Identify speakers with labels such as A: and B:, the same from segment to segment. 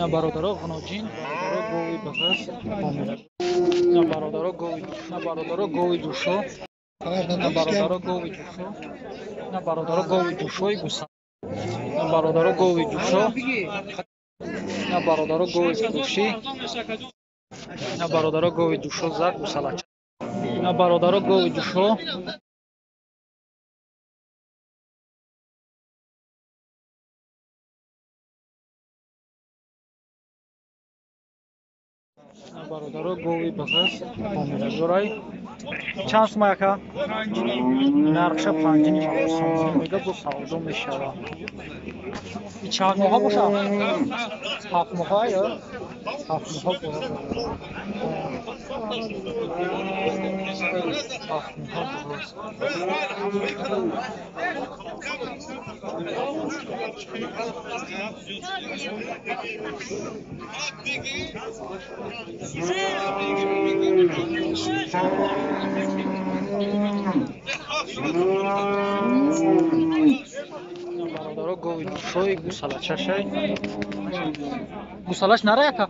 A: На бародаро ғуноҷин, бародаро гови бағаз помира. На бародаро гови, на бародаро гови ҷӯшо, на бародаро гови ҷӯшо, на бародаро гови ҷӯшои гуса, на бародаро гови ҷӯшо, на бародаро гови фурӯшӣ, на бародаро гови ҷӯшо зар гусалача, на бародаро гови ҷӯшо. Бародаро гови бағаз помиражорай. Чанд сума яка? Нархша 5,5 сомонӣ мега, бо савдо мешава. И чанд моҳа боша? 7 моҳа ё? 7 моҳа боша. 7 моҳа боша. Бародаро гови ҷӯшои гусалачашай. Гусалаш нара яка?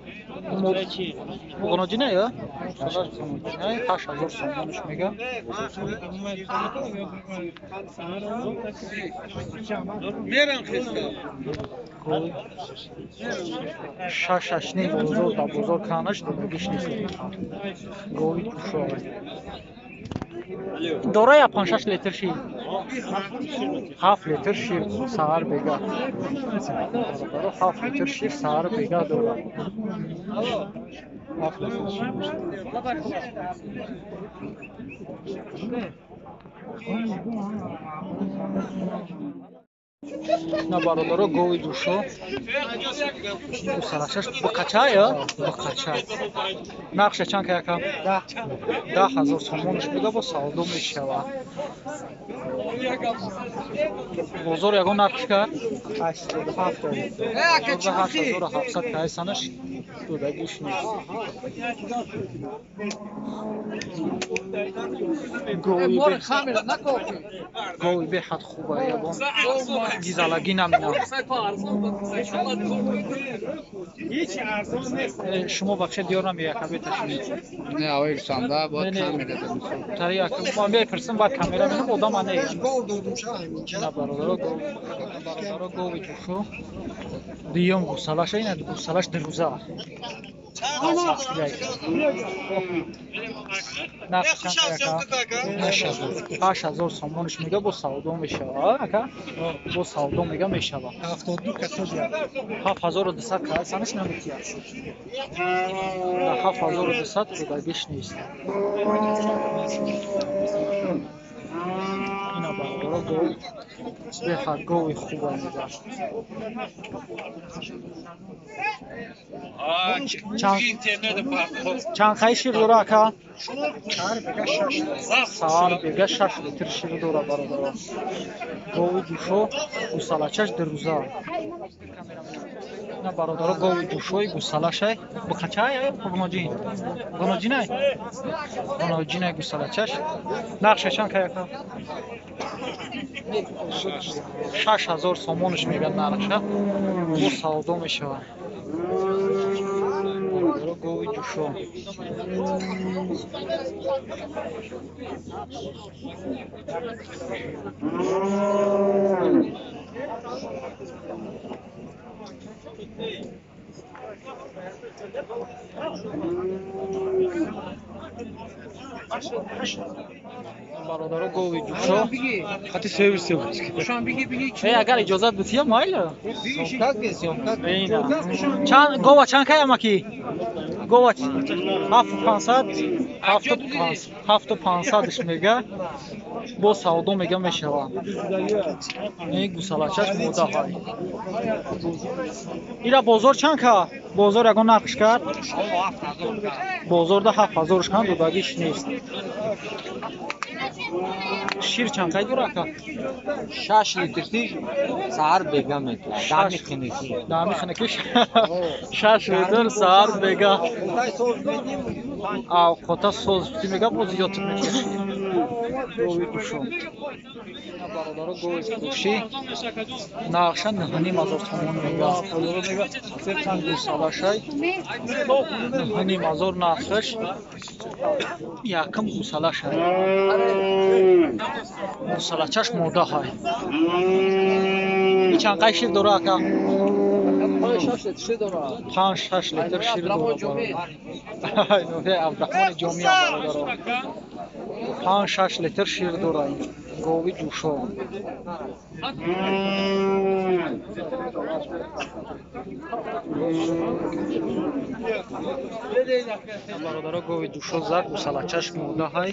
A: Ғуноҷина ё? Гусалаш ғуноҷина 8000 сомониш мега. Шаш-шашни бозор да бозор канаш додагиш нест. Гови ҷӯшои. Дора я 5-6 литр шир. 7 литр шир саҳар бега. 7 литр шир саҳар бега дора. 7 литр шир. На бародаро гови ҷӯшо. Гусалачаш бақача ё? Бақача. Нархша чанд ка яка? 10,000 сомониш буда, бо савдо мешава. Бозор ягон нархш кард? 8700 кайсанаш додагиш нест. Гови беҳад хуба, ягон гизалагӣ наминам. Шумо бахше диёр намеяка беташинед.
B: Не, авай русанда бояд камера
A: тари яка ман мепурсам, баъд камера менам, одам ане. На бародаро, бародаро гови ҷӯшо. Дуюм гусалаша, ина гусалаш дирӯза. Нарх чанд яка? 8000 сомониш мега, бо савдо мешава. Ака? Бо савдо мега мешава.
B: 72 касо
A: 7200 касаниш наметиҳад. 7200 додагиш нест. Ина бародаро гов беҳад гови хуба мега. Чанд қай шир дора ака? Саҳар бега 6 литр шир дора бародаро. Гови ҷӯшо гусалачаш дирӯза. На бародаро гови ҷӯшои гусалашай. Бақачай ғуноҷин? Ғуноҷинай? Ғуноҷинай гусалачаш. Нархша чанд кай ака? 6000 сомониш мега нархша. Бо савдо мешава. Бародаро гови ҷӯшо. Бародаро гови ҷӯшо.
B: Хати сервис.
A: Агар иҷозат бития майла? Чанд гова чанд кай амаки? Гова 7500, 7500 мега. Бо савдо мега мешава. Ин гусалачаш модаҳай. Ира бозор чанд ка? Бозор ягон нархш кард? Бозорда 7000 кан додагиш нест. Шир чанд қай дора ака?
B: 6 литр шир саҳар бега метавад. Дами хинукӣ.
A: Дами хинукӣ 6 литр саҳар бега. Авқота соз мега, боз зиёд мекашид. Гови душо. Бародаро гови фурӯшӣ нархша 9,5 ҳазор сомон мега. Гӯсалашай 9,5 ҳазор нархаш, якм гӯсалашай. Гӯсалачаш модаҳай. Чанд қай шир дора ака? 5-6 литр шир дора. Абдурахмони Ҷомиам бародаро. 5-6 литр шир дора ин гови ҷӯшо. Бародаро гови ҷӯшо зад, гӯсалачаш модаҳай.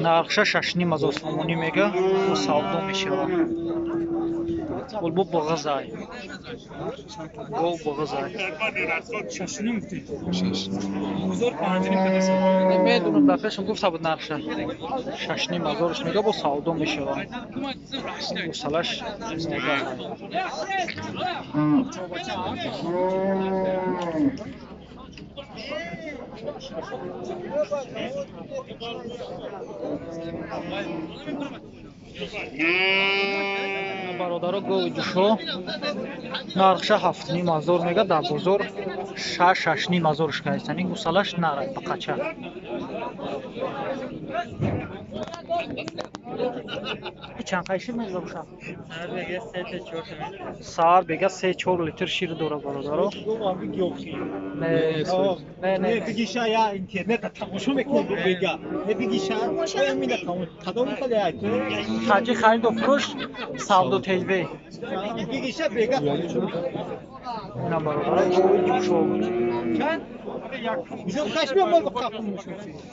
A: Нархша 6,5 ҳазор сомонӣ мега, бо савдо мешавад. Бо бағазай. Гов бағазай. Медонам, дар пешам гуфта буд нархша. 6,5 ҳазорш мега, бо савдо мешавад. Гӯсалаш модаҳай. Бародаро гови ҷӯшо нархша 7,5 ҳазор мега, дар бозор 6-6,5 ҳазор шикаистан. Ин гӯсалаш нарай бақача. Чанд қай шир меза боша? Саҳар бега 3-4 литр шир дора бародаро. Не, не, не.
C: Бигиша я интернет тамошо мекунем бега. Не бигиша, мина кадом хеле ай ту.
A: Хаҷи хариду фурӯш Савдо ТВ.
C: Бигиша бега.
A: Ина бародаро гови ҷӯшо.
C: Чанд?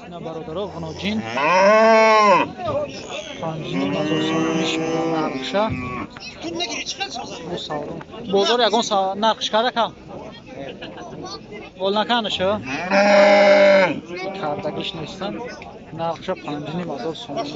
A: Ина бародаро ғуноҷин 5,5 ҳазор сомонӣ шуда нархша. Бозор ягон нархш кардака? Ол наканаша? Кардагиш нестан. Нархша 5,5 ҳазор сомонӣ.